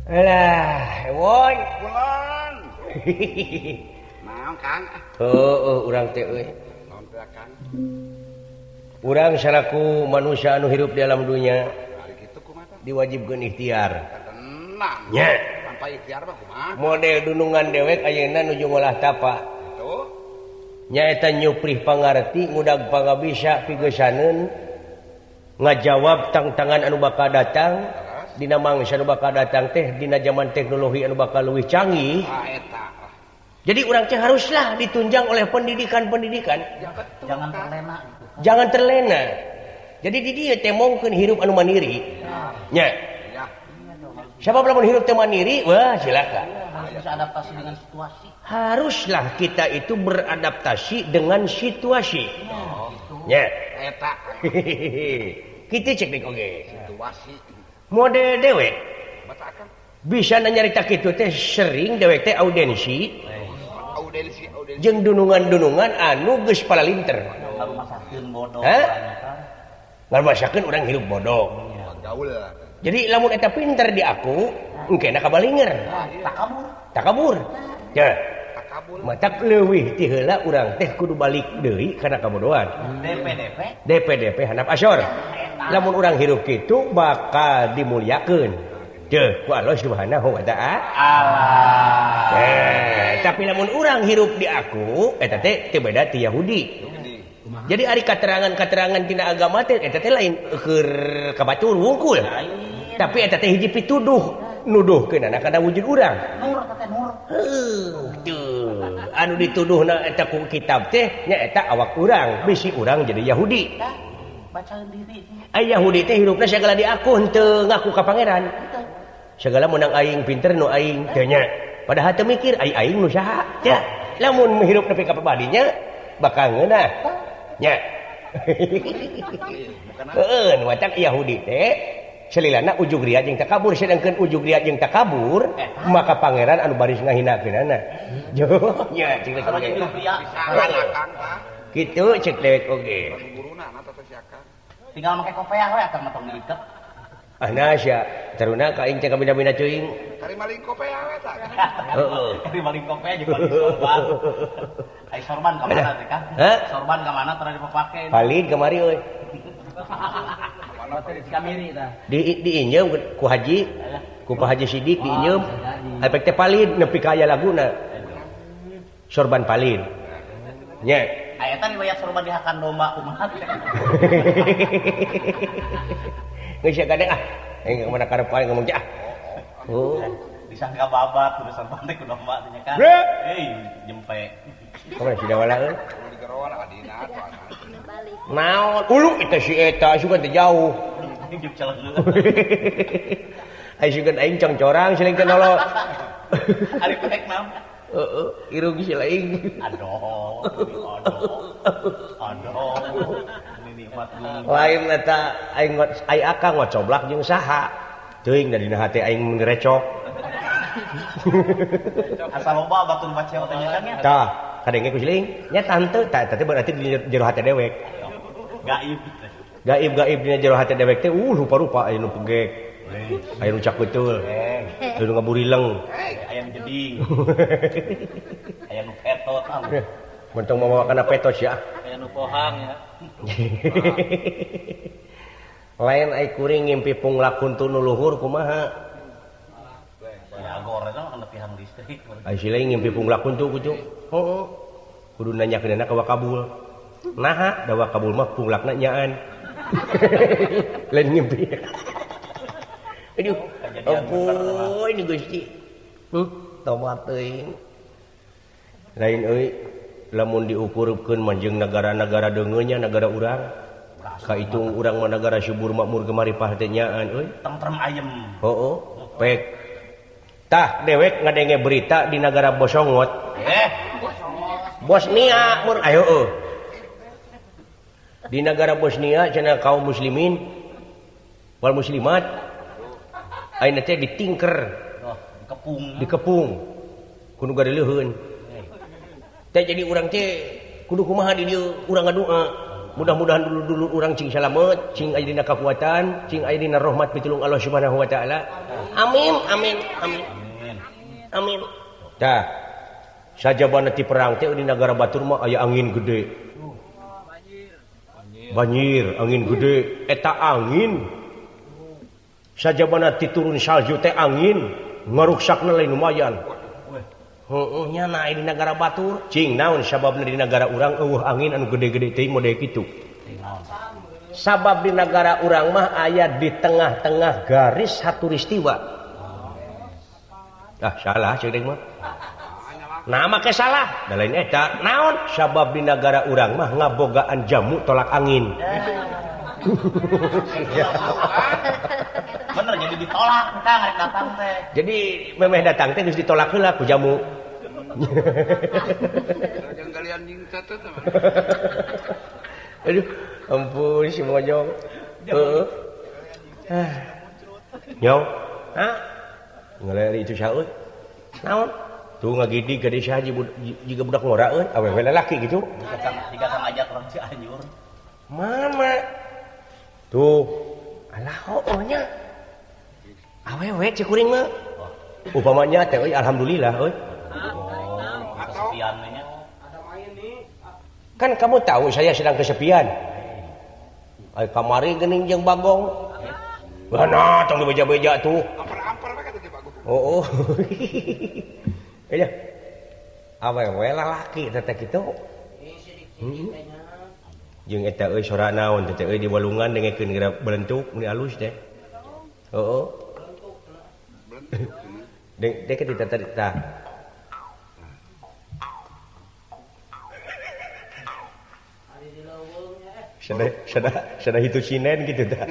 Alah, woi. Kulon. Naon, Kang? Heueuh, urang teh euy. Naon teh, Kang? Urang salaku manusia anu hirup di alam dunya. Ari kitu kumaha tah? Diwajibkeun ikhtiar. Tenang. Nya. Tanpa ikhtiar mah kumaha? Model dunungan dewek ayeuna nuju ngolah tapa. Kitu. Nyaeta nyuprih pangarti ngudag pangabisa pigeusaneun ngajawab tangtangan anu bakal datang. Dina mangsa anu bakal datang teh dina zaman teknologi anu bakal leuwih canggih. Jadi urang teh haruslah ditunjang oleh pendidikan-pendidikan. Ya, betul, jangan Kang. Terlena gitu. Jangan terlena. Jadi di dieu teh mongkeun hirup anu mandiri. Nya. Ya. Siapa lamun hirup teh mandiri, wah silakan. Harus bisa adaptasi dengan situasi. Haruslah kita itu beradaptasi dengan situasi. Nya. Eta. Kitu cek dik oge. Situasi. Model dewek Mata bisa nyarita kitu teh sering dewek teh audiensi audiensi audiensi jeung dunungan-dunungan anu geus palalinter. Ngarumasakeun bodoh. Hah? Ngarumasakeun urang hirup bodoh. Gaul. Jadi lamun eta pinter di aku, engkena kabalinger. Takabur. Takabur. Ya. Takabur. Matak leuwih ti heula urang teh kudu balik deui kana kabodohan. DPDP. DPDP handap asor. Lamun urang hirup kitu bakal dimuliakeun. Teu ku Allah Subhanahu wa ta'ala. Eh, tapi lamun urang hirup di aku eta teh teu beda ti Yahudi. Jadi ari katerangan-katerangan tina agama teh eta teh lain keur ka batur wungkul. Tapi eta teh hiji pituduh nuduhkeunana kana wujud urang. Nur teh nur. Heuh, teu. Anu dituduhna eta ku kitab teh nyaeta awak urang, bisi urang jadi Yahudi. Bacaan diri. Ai Yahudi teh hirupna sagala diaku henteu ngaku ka pangeran. Segala menang aing pinter nu aing teu nya. Padahal teu mikir ai aing nu saha. Tah, lamun hirup nepi ka pabadinya bakal ngeunah. Nya. Heueuh, nu matak Yahudi teh selilana ujug ria jeung takabur, sedangkeun ujug ria jeung takabur maka pangeran anu baris ngahinakeunana. Yo, nya cek oge. Kitu cek dewek oge. Tinggal make kopeah we akang mah tong diiket. Ah nasya, taruna ka aing teh kabina-bina teuing. Kari maling kopeah we tah. Heeh. Kari maling kopeah jeung maling sorban. Ai sorban ka mana teh, Kang? Hah? Sorban ka mana tara dipapake? Palid kamari euy. Kamiri tah. Di diinjeum ku haji, ku Pak Haji Sidik diinjeum. Efek teh palid nepi ka aya laguna. Sorban palid. Nya. Aya teh riwayat sorban dihakan domba kumaha teh. Geus sia kadang ah, aing ka mana karep aing ngomong ah. Oh, disangka babat kudu sorban teh ku domba teh nya kan. Euy, jempe. Kumaha si dawala euy? Naon? Ulu eta si eta sugan teh jauh. Ai sugan aing congcorang siling teh nolol. Ari pek naon? Heeh, irung si laing. Aduh, aduh. Aduh. Lain eta aing ai akang ngocoblak jeung saha. Teuing da dina hate aing mun ngerecok. Asa loba batur baceo teh nya kan nya. Tah, kadenge ku siling. Nya tante, tah eta teh berarti di jero hate dewek. Gaib. Gaib-gaib dina jero hate dewek teh rupa-rupa aya nu pegek. Aya nu cakutul. Aya nu ngaburileng. Aya nu jeding. Aya nu petot. Mentong mamawa kana petot ya. Aya nu pohang ya. Lain ai kuring ngimpi punglak kuntu nu luhur kumaha? Agor eta mah kana pihang listrik. Ai si lain ngimpi punglak kuntu kucu. Heeh. Kudu nanyakeunana ka wakabul. Naha da wakabul mah punglakna nyaan. Lain ngimpi. Aduh, ampun ini Gusti. Tomat teuing. Lain euy, lamun diukurkeun manjeung negara-negara deungeunya negara urang. Kahitung urang mah negara subur makmur gemaripah teh nyaan euy. Tentrem ayem. Heeh, pek. Tah dewek ngadenge berita di negara Bosongot. Bosnia mur ayo heuh. Di negara Bosnia cenah kaum muslimin wal muslimat ayeuna teh ditingker. Oh, dikepung. Dikepung. Kudu gadeuleun. Teh jadi urang teh kudu kumaha di dieu urang ngadoa. Mudah-mudahan dulur-dulur urang cing salamet, cing aya dina kakuatan, cing aya dina rahmat pitulung Allah Subhanahu wa taala. Amin amin amin. Amin. Tah, sajabana ti perang teh di nagara batur mah aya angin gede. Banjir, angin gede, eta angin. Sajabana ti turun salju teh angin, ngaruksakna lain lumayan. Heueuh nya na di nagara batur, cing naon sababna di nagara urang eueuh angin anu gede-gede teh model kitu. Sabab di nagara urang mah aya di tengah-tengah garis khatulistiwa. Ah salah ceuring mah. Nah make salah, da lain eta naon sabab di nagara urang mah ngabogaan jamu tolak angin. Bener jadi ditolak Kang rek datang teh. Jadi memeh datang teh geus ditolak heula ku jamu. Jangan kalian nyingcat teh. Aduh, ampun si mojong. Heeh. Nyong. Hah? Ngaleri itu saeut. Naon? Tuh ngagidig ka desa jiga budak ngora euy, awewe lalaki gitu. Jika kang ajak orang Cianjur. Mama. Tuh. Alah hooh nya. Awewe cek kuring mah. Upamanya teh euy alhamdulillah euy. Oh, kesepian nya. Kan kamu tahu saya sedang kesepian. Ai kamari geuning jeung Bagong. Mana tong dibeja-beja tuh. Ampar-ampar we kata Bagong. Oh. Iya. Awewe lalaki teh kitu. Jeung eta euy sora naon teh euy di walungan dengekeun geura belentuk mun alus teh. Heeh. Deng dek teh tadi tah. Sada hitu sinen gitu tah.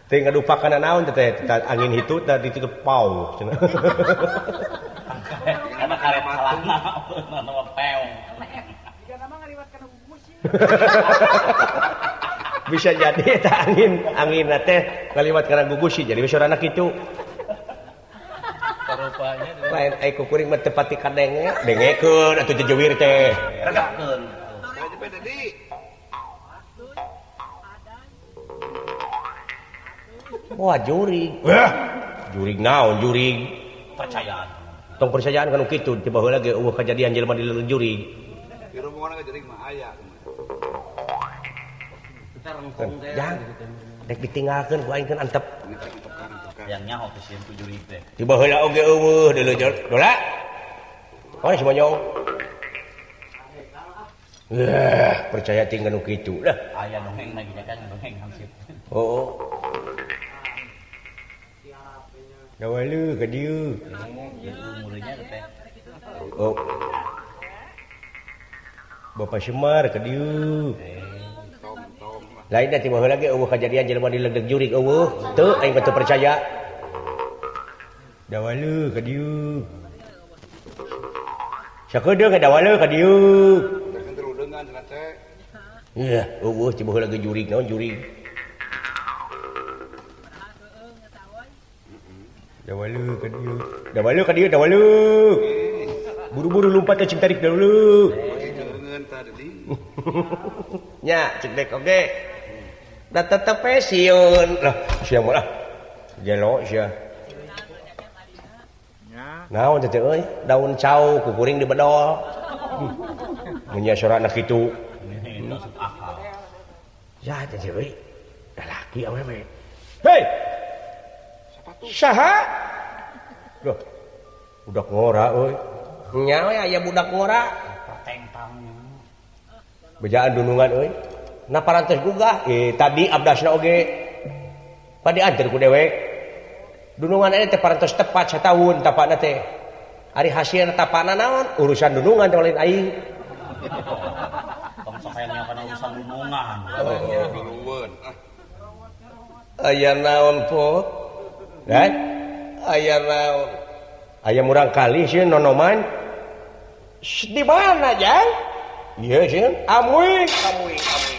Teh ngadupakan naon teh angin hitu tah ditutup pau cenah. Karena karet salana nama peong. Bisa jadi eta angin anginna teh ngaliwat kana gugus jadi sorana kitu. Rupanya lain ai ku kuring mah teu pati kadenge, dengekeun atuh jejewir teh. Regapkeun. Wah jurig. Wah, jurig naon jurig? Percayaan. Tong percayaan kanu kitu tiba heula ge eueuh kajadian jelema di jurig. Di rombongan ge jurig mah aya. Jang, dek ditinggalkeun ku aing keun antep. Yang nyaho teh sieun ku jurig teh. Tiba heula oge eueuh deuleu dola. Oh si monyong. Wah, percaya tinggal nu kitu dah. Aya dongeng lagi kan dongeng hansip. Oh. Dawalu ka dieu. Umurnya teh. Oh. Bapak Semar ka dieu. Lain dah tiba heula ge eueuh kajadian jelema dilegdeg jurig eueuh. Teu aing teu percaya. Dawalu ka dieu. Sakedeung ka dawalu ka dieu. Iya, eueuh tiba heula ge jurig naon jurig. Dawalu ka dieu. Dawalu ka dieu dawalu. Buru-buru lompat cing tarik dahulu. Nya cek dek oge. Da tetep sieun. Lah sia mah gelo sia. Naon teh euy, daun cau ku kuring dibedol. Mun nya sorana kitu. Ya teh euy. Lalaki awewe. Hei. Saha? Duh. Budak ngora euy. Nya we aya budak ngora. Bejaan dunungan euy. Na parantos gugah tadi abdasna oge. Padi anter ku dewek. Dunungan eta teh parantos tepat sataun tapakna teh. Ari hasilna tapakna naon? Urusan dunungan teh lain aing. Tong sok hayang kana urusan dunungan. Aya naon pot? Hah? Aya naon? Aya murang kali sieun nonoman. Di mana, Jang? Iya sieun, amuy, amuy, amuy.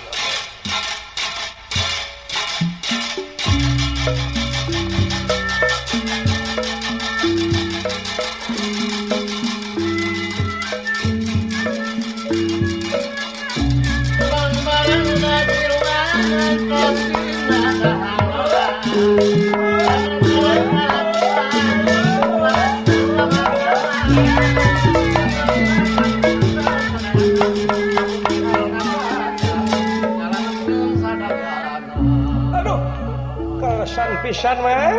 Kaleresan pisan mah.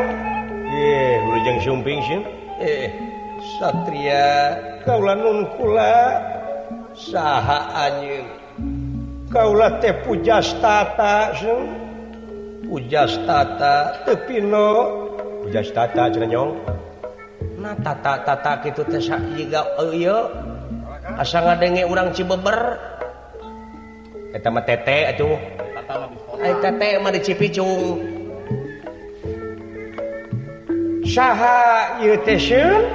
Ye, wilujeng sumping sieun. Satria kaula nun kula saha anjeun? Kaula teh Pujastata sieun. Pujastata teu pino. Pujastata cenah nyong. Nah tata tata kitu teh jiga ieu asa ngadenge urang Cibeber. Eta mah tete atuh. Ai tete mah di Cipicung. Saha ieu teh sieun?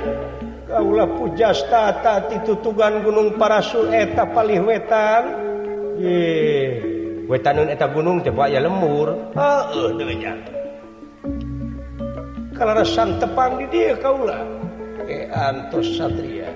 Kaula Pujastata ti tutugan Gunung Parasu eta palih wetan. Ye, wetanun eta gunung teh aya lembur. Heueuh deui nya. Kaleresan tepang di dieu kaula. Antos Satria.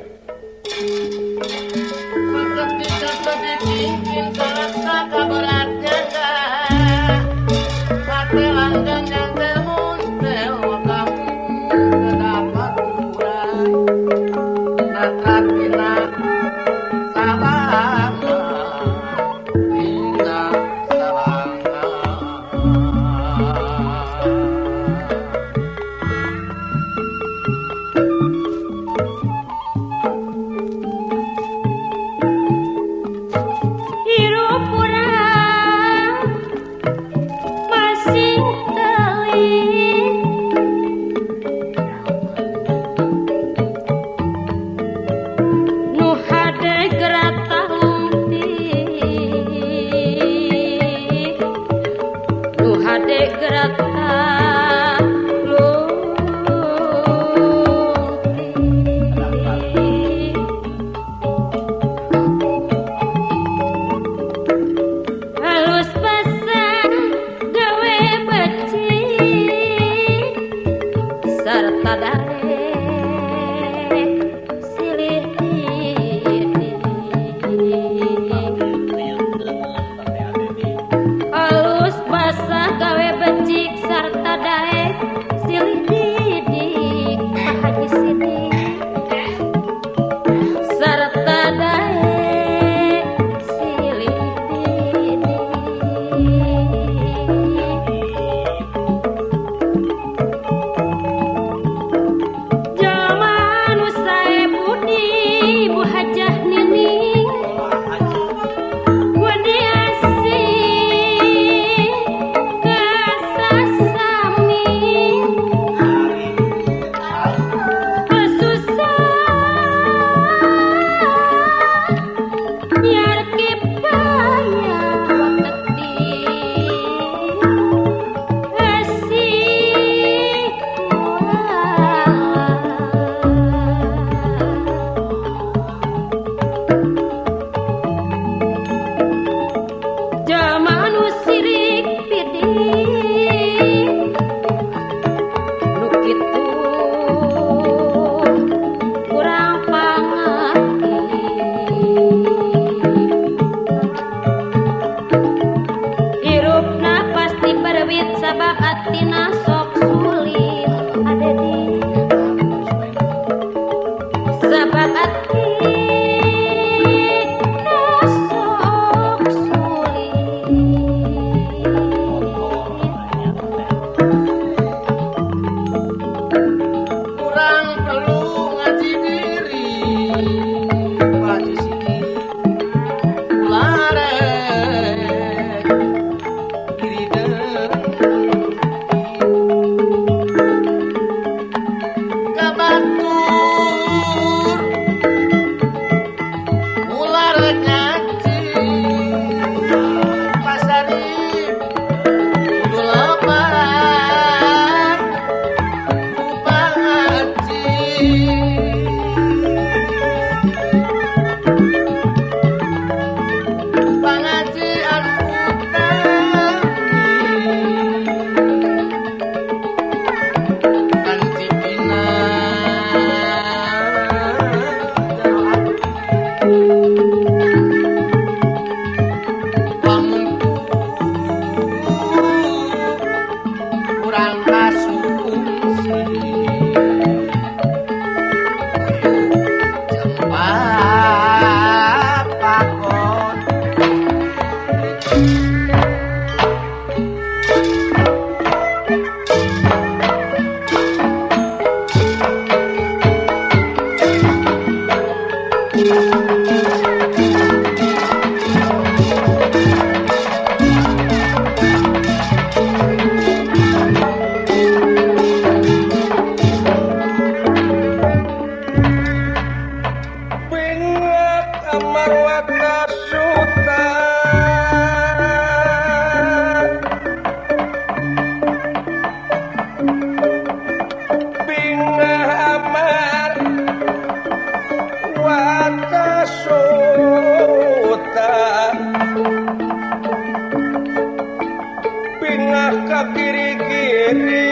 giri-giri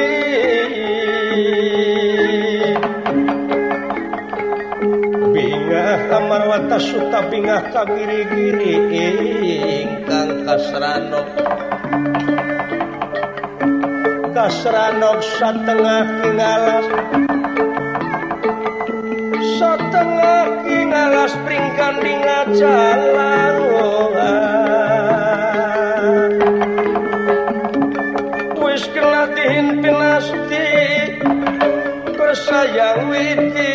bingah Amarwata Suta bingah ka giri-giri ingkang kasranok kasranok satengah kingalas satengah kingalas pringkanding jalan wis kena dihintinasti kersayang widi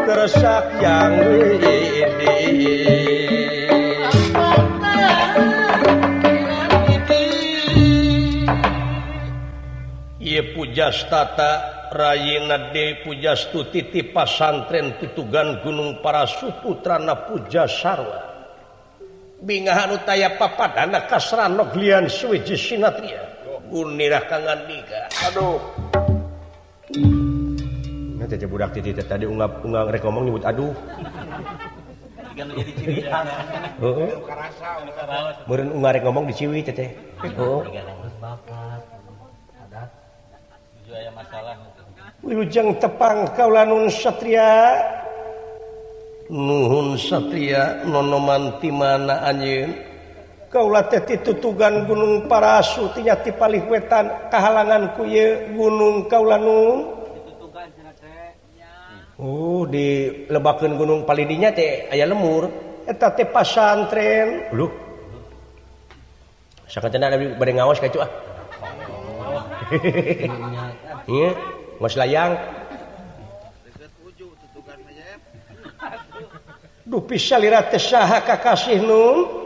kersayang widi. Ieu Pujastata Rayina Dewi Pujastuti ti pasantren Tutugan Gunung Parasu putrana Puja Sarwa. Bingah anu taya papadana kasranok lian suwiji sinatria. Unirah kangandika. Aduh. Nah teh budak titi teh tadi ungap-ungap rek ngomong nyebut aduh. Heeh. Meureun ungap rek ngomong diciwi teh teh. Heeh. Wilujeng tepang kaula nun satria. Nuhun satria nonoman ti mana anjeun? Kaula teh ti Tutugan Gunung Parasu ti nya ti palih wetan kahalangan ku ieu gunung kaula nun. Oh di lebakeun gunung palidinya teh aya lemur eta teh pasantren. Luh. Sakatena abdi bade ngaos ka itu ah. Ieu ngaos layang. Dupi salira teh saha kakasih nun?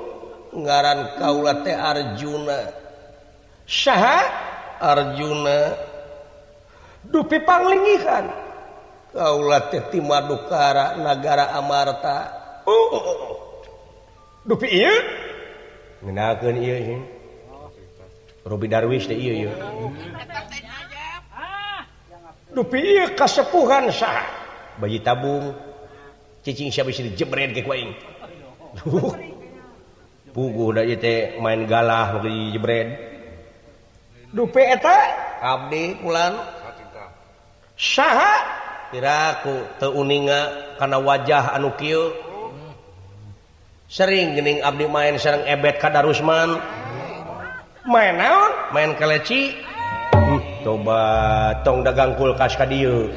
Ngaran kaula teh Arjuna. Saha? Arjuna. Dupi panglingihan kaula teh ti Madukara nagara Amarta. Oh, oh, oh. Dupi ieu ngenakeun ieu sih. Robi Darwis teh ieu ieu. Dupi ieu kasepuhan saha? Bayi tabung. Cicing sia bisa dijebret ke ku aing. Puguh da ieu teh main galah bagi jebret. Dupi eta abdi kulan. Saha? Piraku teu uninga kana wajah anu kieu. Sering geuning abdi main sareng Ebet Kadarusman. Main naon? Main keleci. Coba tong dagang kulkas ka dieu.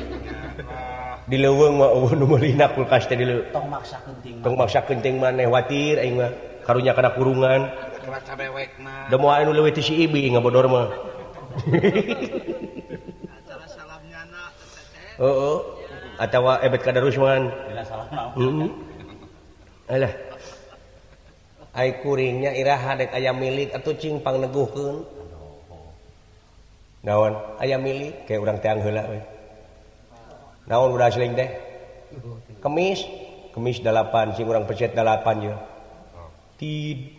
Di leuweung mah eueuh nu meulina kulkas teh di leuweung. Tong maksa keunting. Tong maksa keunting maneh watir aing mah. Karunya kana kurungan. Kerasa bewekna. Da moal anu leuwih ti si Ibi ngabodor mah. Acara salam nyana teteh. Heeh. Atawa Ebet Kadarusman. Dina salam naon. Heeh. Alah. Ai kuringnya iraha dek aya milik atuh cing pangneguhkeun. Naon aya milik kayak urang teang heula we. Naon udah seling teh? Kemis, kemis 8 sing urang pecet 8 ye. Tid.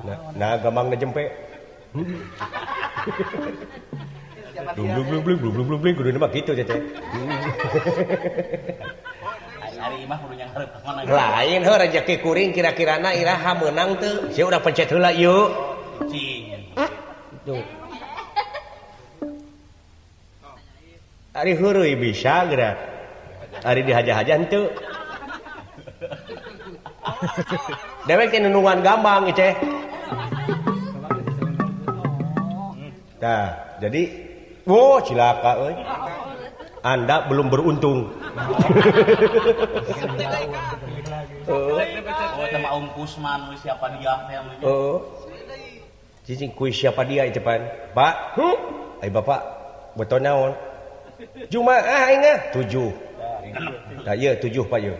Nah, nah gampang jempe. Blung blung blung blung blung blung kudu mah kitu teh. Ari imah kudu nyanghareup ka mana. Lain heuh rejeki kuring kira-kirana iraha meunang teu. Sia urang pencet heula yuk. Cing. Tuh. Ari heureuy bisa geura. Ari dihaja-haja henteu. Dewek teh nunungan gambang ieu teh. Nah, jadi oh cilaka euy. Anda belum beruntung. Oh, sama Om Kusman siapa dia teh. Oh. Cicing kuis siapa dia itu pan. Pak, ai bapak beton naon? Jumaah aing ah 7. Tah ieu 7 Pak ieu.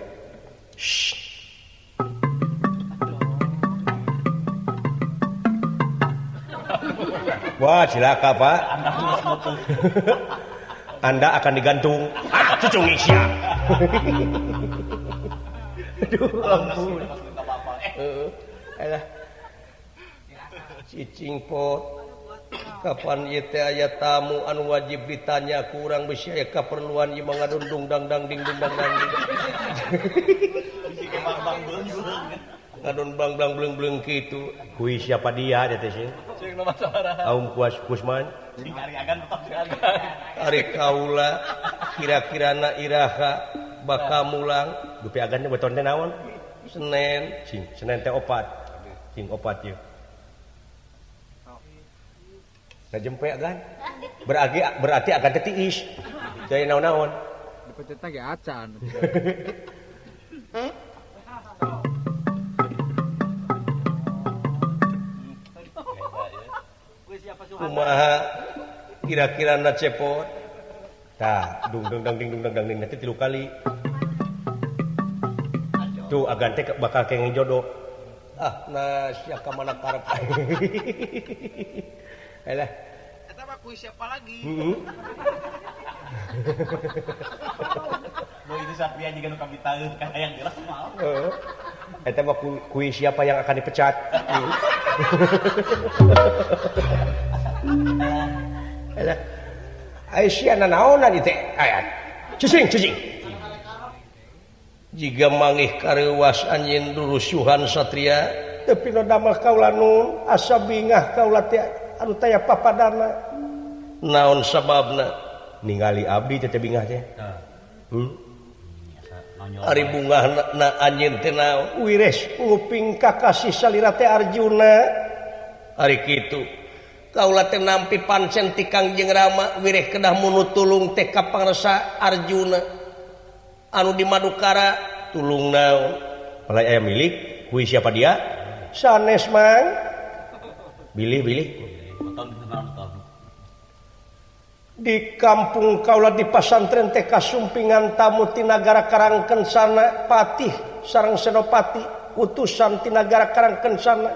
Wah, cilaka Pak. Anda akan digantung. Ah, cucung sia. Aduh, ampun. Heeh. Alah. Cicing pot. Kapan ieu teh aya tamu anu wajib ditanya ku urang bisi aya kaperluan ieu mah ngadundung dangdang ding dung dang dang. Ngadun bang bang bleung bleung kitu. Kui siapa dia teh sih? Aum kuas Kusman. Ari kaula kira-kirana iraha bakal mulang dupi agan beton teh naon? Senin, sing Senin teh opat. Sing opat ieu. Nah jempe agan. Berarti agan teh tiis. Teu naon-naon. Dipecetna ge acan. Kumaha kira-kirana cepot? Tah, dung dung dang ding dung dang ding nanti 3 kali. Tuh agan teh bakal kenging jodoh. Ah, nah sia ka mana karep. Alah. Eta mah kuis siapa lagi? Heeh. Nu itu Satria juga nu kabitaeun kana yang diramal. Heeh. Eta mah kuis siapa yang akan dipecat. Alah. Ai sia nanaonan ieu teh? Aya. Cicing, cicing. Jiga mangih kareuwas anjeun rusuhan Satria, teu pino damel kaula nun, asa bingah kaula teh anu taya papadana. Naon sababna? Ningali abdi teh bingah teh. Ari bungah na anjeun teh naon? Wires nguping kakasih salira teh Arjuna. Ari kitu. Kaula teh nampi pancen ti Kangjeng Rama wireh kedah munu tulung teh ka pangresa Arjuna. Anu di Madukara tulung naon? Palai aya milik, kui siapa dia? Sanes mang. Bilih-bilih. Di kampung kaula di pasantren teh kasumpingan tamu ti nagara Karangkensana patih sareng senopati utusan ti nagara Karangkensana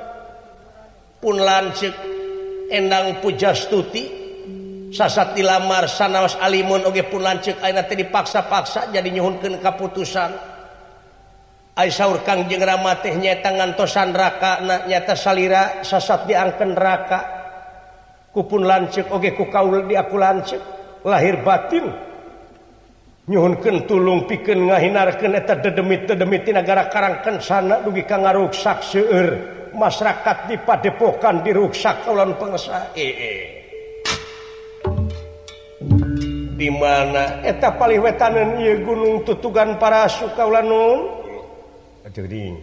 pun lanceuk Endang Pujastuti sasat dilamar sanaos alimun oge pun lanceuk ayeuna teh dipaksa-paksa jadi nyuhunkeun kaputusan. Ai saur Kangjeng Rama teh nyaeta ngantosan rakana nyaeta salira sasat diangkeun raka ku pun lanceuk oge ku kaul di aku lanceuk lahir batin nyuhunkeun tulung pikeun ngahinarkeun eta dedemit-dedemit ti nagara Karangkensana dugi ka ngaruksak seueur masyarakat di padepokan diruksak kaulan pangsa. Di mana eta palih wetaneun ieu gunung Tutugan Parasu kaula nun. Jadi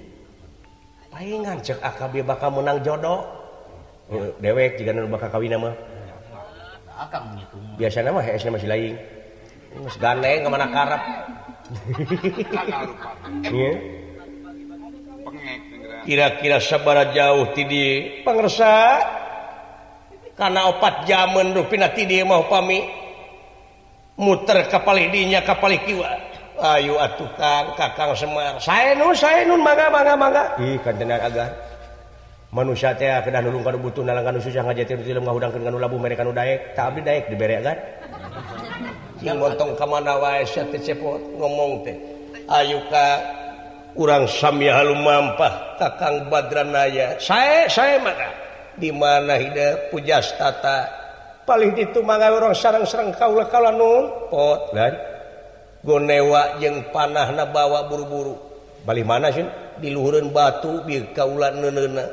paingan cek AKB bakal menang jodoh. Dewek jika nu bakal kawin mah. Akang ngitung. Biasana mah hees masih lain. Geus gandeng ka mana karep. Ieu. Kira-kira sabaraha jauh ti dieu pangresa? Kana 4 jaman rupina ti dieu mah upami muter ka palih dinya ka palih kiwa. Ayo atuh Kang, Kakang Semar. Sae nun mangga mangga mangga. Ih kantenan agan. Manusia teh kedah nulung ka nu butuh nalang ka nu susah ngajetin tilem ngahudangkeun ka nu labuh mere ka nu daek. Tah abdi daek dibere agan. Cing montong ka mana wae sia teh cepot ngomong teh. Ayo ka urang samya halumampah Kakang Badranaya. Sae sae mangga. Di mana hidep Pujastata? Palih ditu mangga urang sareng-sareng kaula kaula nun. Pot dan gonewa jeung panahna bawa buru-buru. Balih mana sih? Di luhureun batu bieu kaula neuneuna.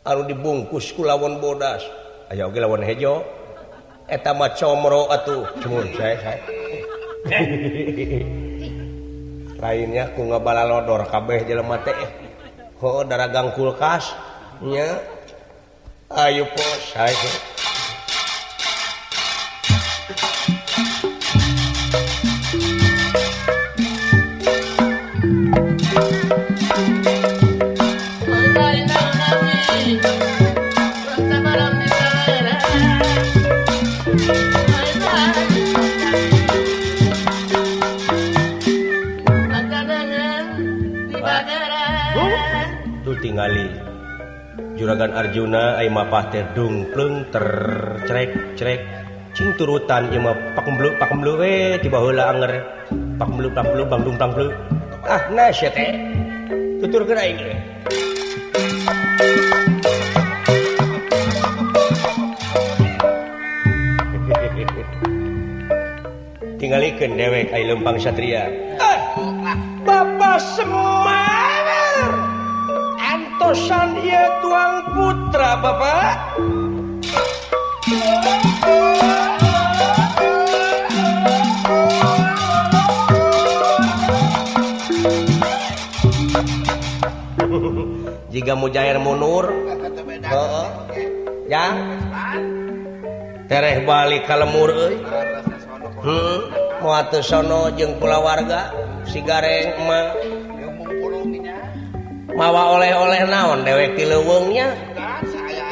Anu dibungkus ku lawon bodas. Aya oge lawon hejo. Eta mah comro atuh. Cumun sae sae. Lainnya ku ngabalalodor kabeh jelema teh. Heuh daragang kulkas nya. Ayo pos sae. Tingali Juragan Arjuna ai mapah teh dungpleng tercerek-cerek cing turutan ieu mah pakembleu we tiba heula anger pakembleu pakembleu bangdung pangbleu ah na sia teh tuturkeun aing we. Tingalikeun dewek ai lempang satria. Bapak Semar antosan ieu tuang Putra Bapak. Jika mujair munur, heeh. Ya. Tereh balik ka lemur euy. Heeh, moal teu sono jeung kulawarga si Gareng mah. Mawa oleh-oleh naon dewek ti leuweungnya.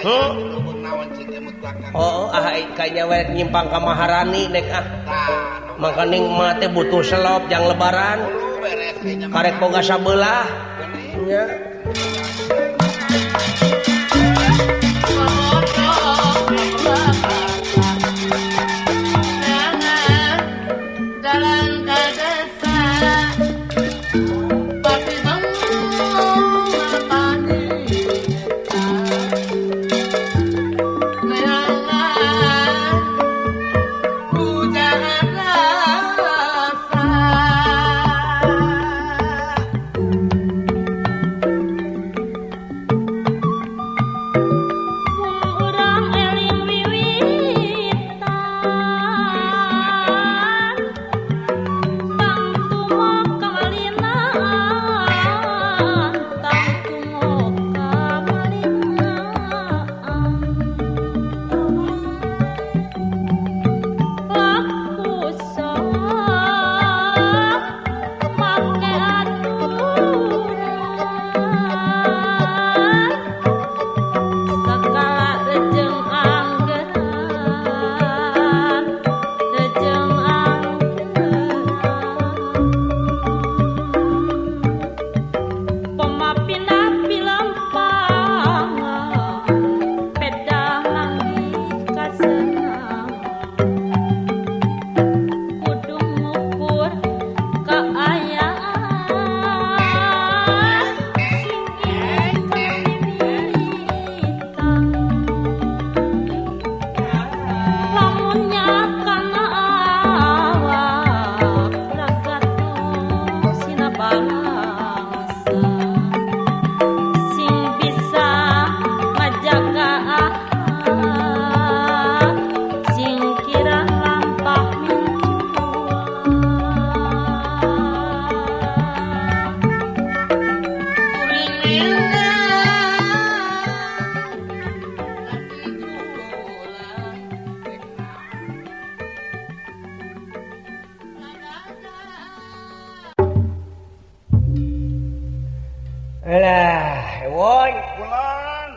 Heeh. Oh, ah kayaknya we nyimpang ka Maharani dek ah. Mangkaning mah teh butuh selop jang lebaran. Karek boga sabelah. Nya. Alah, woi. Pulang.